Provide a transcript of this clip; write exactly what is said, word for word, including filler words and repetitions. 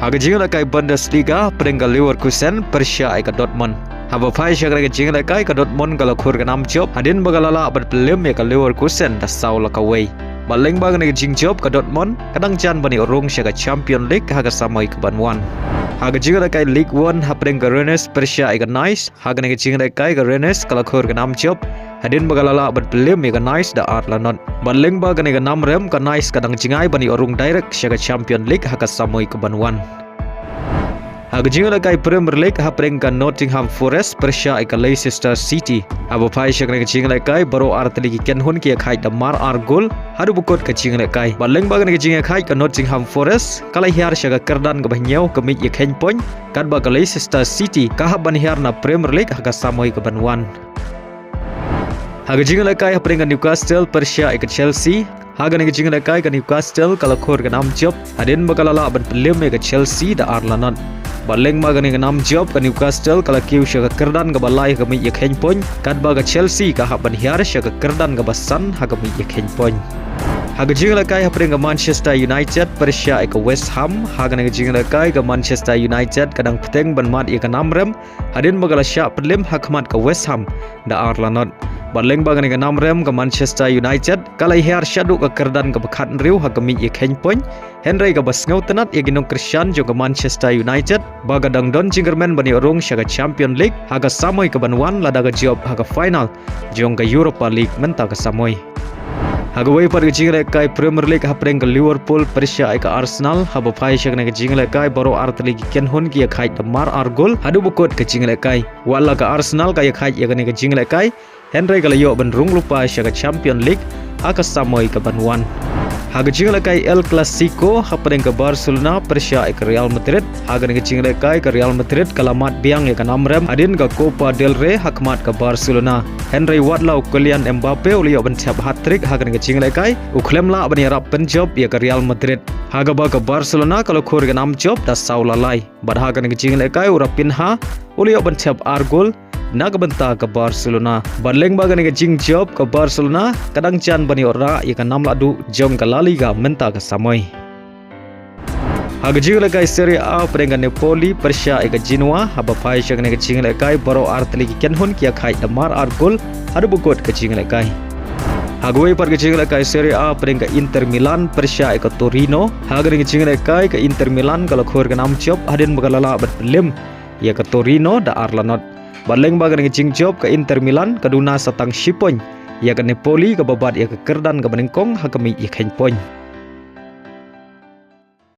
Ha ka jingïalehkai Bundesliga, pyrshah ka Leverkusen pyrshah ïa ka Dortmund. Haba phai sha kane ka jingïalehkai, ka Dortmund ka la khur ka nam jop hadien ba ka la lah ban pynliem ïa ka Leverkusen da saw la kawei. Bad lyngba kane ka jingjop, ka Dortmund ka dang jan ban ïoh rung sha ka Champions League ha ka samoi kaban wan. Ha ka jingïalehkai Ligue One, hapdeng ka Rennes pyrshah ïa ka Nice, ha kane ka jingïalehkai ka Rennes ka la khur ka nam jop hadien ba ka la lah ban pynliem ïa ka Nice da ar la not. Bad lyngba kane ka nam rem, ka Nice ka dang jngai ban ïoh rung direct sha ka Champions League ha ka samoi kaban wan. Ha ka jingïalehkai Premier League, hapdeng ka Nottingham Forest pyrshah ïa ka Leicester City. Haba phai sha kane ka jingïalehkai, baroh artylli ki kynhun ki ïakhaid da mar ar gol haduh ba kut ka jingïalehkai. Bad lyngba kane ka jingïakhaid, ka Nottingham Forest ka la hiar sha ka kyrdan kaba hynñiew ha ka miej ïakheiñ point, katba ka Leicester City ka hap ban hiar na Premier League ha ka samoi kaban wan. Ha ka jingïalehkai, hapdeng ka Newcastle pyrshah ïa ka Chelsea, ha kane ka jingïalehkai, ka Newcastle ka la khur ka nam jop hadien ba ka la lah ban pynliem ïa ka Chelsea da ar la not. Bad lyngba kane ka nam jop, ka Newcastle ka la kiew sha ka kyrdan kaba lai ha ka miej ïakheiñ point, katba ka Chelsea ka hap ban hiar sha ka kyrdan kaba san ha ka miej ïakheiñ point. Ha ka jingïalehkai, hapdeng ka Manchester United pyrshah ïa ka West Ham, ha kane ka jingïalehkai, ka Manchester United ka dang bteng ban mad ïa ka nam rem hadien ba ka la shah pynliem ha khmat ka West Ham da ar la not. Bad lyngba kane ka nam rem, ka Manchester United ka la hiar shaduh ka kyrdan kaba khathynriew ha ka miej ïakheiñ point, hynrei kaba sngewtynnad ïa ki nongkyrshan jong ka Manchester United ba ka dang don jingkyrmen ban ïoh rung sha ka Champions League ha ka samoi kaban wan, lada ka jop ha ka final jong ka Europa League mynta ka samoi. Ha kawei pat ka jingïalehkai Premier League, hapdeng ka Liverpool pyrshah ïa ka Arsenal, haba phai sha kane ka jingïalehkai, baroh artylli ki kynhun ki ïakhaid da mar ar gol haduh ba kut ka jingïalehkai. Wat la ka Arsenal ka ïakhaid ïa kane ka jingïalehkai, hynrei ka la ïoh ban rung lypa sha ka Champions League ha ka samoi kaban wan. Ha ka jingïalehkai El Clasico, hapdeng ka Barcelona pyrshah ïa ka Real Madrid, ha kane ka jingïalehkai, ka Real Madrid ka la mad biang ïa ka nam rem hadien ka Copa del Rey ha khmat ka Barcelona. Hynrei wat la u Kylian Mbappe u la ïoh ban thep hat-trick ha kane ka jingïalehkai, u khlem lah ban ïarap pynjop ïa ka Real Madrid, ha kaba ka Barcelona ka la khur ka nam jop da saw la lai. Bad ha kane ka jingïalehkai, u Raphinha u la ïoh ban thep ar gol na ka bynta ka Barcelona. Bad lyngba kane ka jingjop, ka Barcelona ka dang jan ban ïoh rah ïa ka nam lahduh jong ka La Liga mynta ka samoi. Ha ka jingïalehkai Serie A, hapdeng ka Napoli pyrshah ïa ka Genoa, haba phai sha kane ka jingïalehkai, baroh artylli ki kynhun ki ïakhaid da mar ar gol haduh ba kut ka jingïalehkai. Ha kawei pat ka jingïalehkai Serie A, hapdeng ka Inter Milan pyrshah ïa ka Torino, ha kane ka jingïalehkai, ka Inter Milan ka la khur ka nam jop hadien ba ka la lah ban pynliem ïa ka Torino da ar la not. Bad lyngba kane ka jingjop, ka Inter Milan ka duna sa tang shi point ïa ka Napoli kaba bat ïa ka kyrdan kaba nyngkong ha ka miej ïakheiñ point.